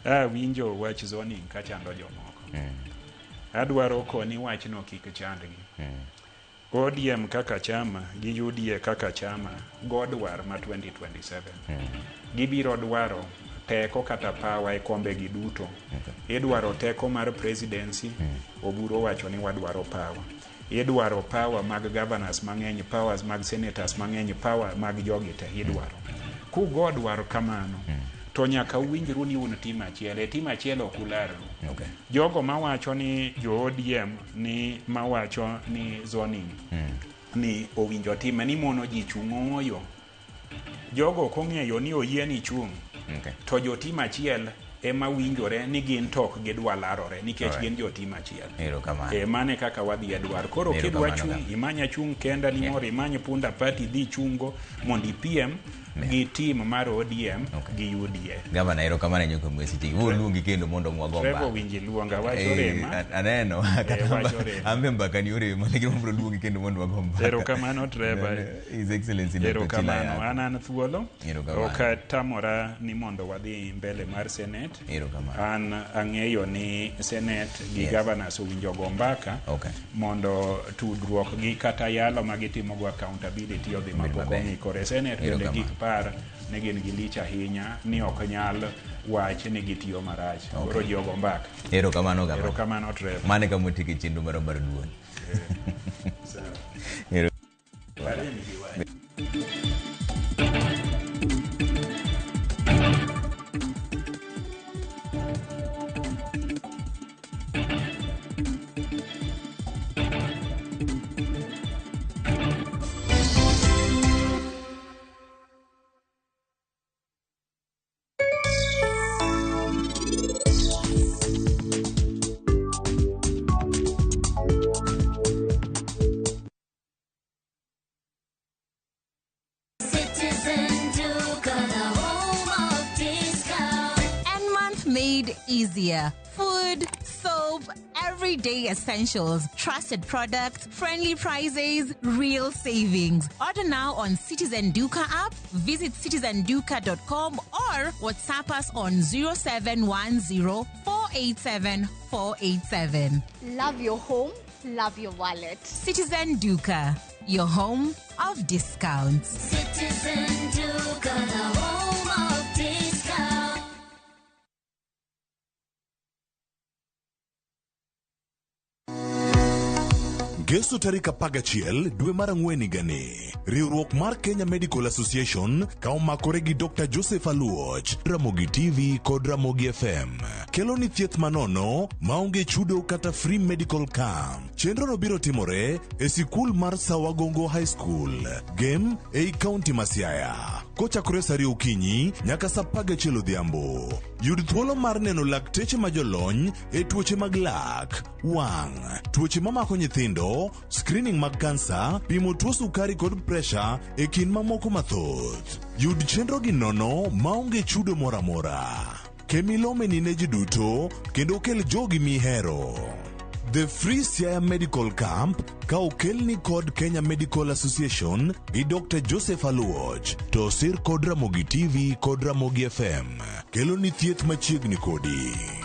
Awinjo wach zoning kachando jomoko. Adwaro koni wachno kik chandgi. ODM kaka chama gi UDA kaka chama godwar ma 2027. Gibiro dwaro teko kata power e kombe gi duto. Idwaro teko mar presidency, Oburu owacho ni wadwaro power. Idwaro power mag governors mang'eny, powers mag senators mang'eny, power mag jogi te idwaro. Kugodwaro kamano, to nyaka uwinjru ni un team achiel. E team achiel ok ularru. Jogo mawacho ni jo ODM ni mawacho ni zoning ni owinjo time ni mono ji chung' ooyo. Jogo ok ong'eyo ni oyie ni chung' to jo team achiel ema winjore ni gin to ok gidwa larore nikech gin jo team achiel. Erokamano. E, mano e kaka wadhi e dwar. Koro kidwa Erokamano chung' kaka. imany achung' kenda ni moro imany punda party dhi chungo mondo ipiem gi team mar ODM gi UDA. Gavana, erokamano ahinya kuom weche gi. Woluongi kendo mondo wago Trevor mbaka. winji luonga wach Eh, orema. aneno kata wach orema. an be mbaka ni orema lakini wabiro luongi kendo mondo wago mbaka. Erokamano Trevor. His Excellency Dr. Chila Erokamano. Yako. An an thuolo. Erokamano. Ok atamora ni mondo wadhi mbele mar Senate. Erokamano. An ang'eyo ni Senate gi governors owinjo go mbaka mondo tudruok gi kata yalo ma gitimogo accountability odhi Obed mapok maber. ong'ikore. Senate bende Erokamano. kik par ni gin gi lich ahinya ni ok nyal wach ni gitiyo marach. Koro ji ogo mbaka. Erokamano gavana. Erokamano Trevor. Mano e kama watieke chenro marwa mar duol. Sawa. Ero- Arem gi wach. Citizen Duka, the home of discount. And month made easier. Food, soap, everyday essentials, trusted products, friendly prices, real savings. Order now on Citizen Duka app, visit citizenduka.com or WhatsApp us on 0710 487 487. Love your home, love your wallet. Citizen Duka, your home of discounts. Citizen Duka, the home of discount. Ngeso tarik 11 dwe mar ang'wen higani, riwruok mar Kenya Medical Association ka omakore gi Dr. Joseph Aluoch, Ramogi TV kod Ramogi FM kelo ni thieth manono maonge chudo kata free medical camp. Chenrono biro timore e sikul mar Sawagongo High School, Gem ei kaunti ma Siaya, kochakore sa 2 okinyi nyaka sa 11 odhiambo. Yud thuolo mar neno lakteche ma jolony e tuoche mag lak, wang', tuoche mamako nyithindo, screening mag kansa, pimo tuo sukari kod presha e kind mamoko mathoth. Yud chenro gi nono maonge chudo moro amora. Kemilomeni ne ji duto kendo kel jogi mihero. The Free Siaya Medical Camp ka okelni kod Kenya Medical Association gi Dr. Joseph Aluoch to osir kod Ramogi TV kod Ramogi FM. Keloni thieth machiegni kodi.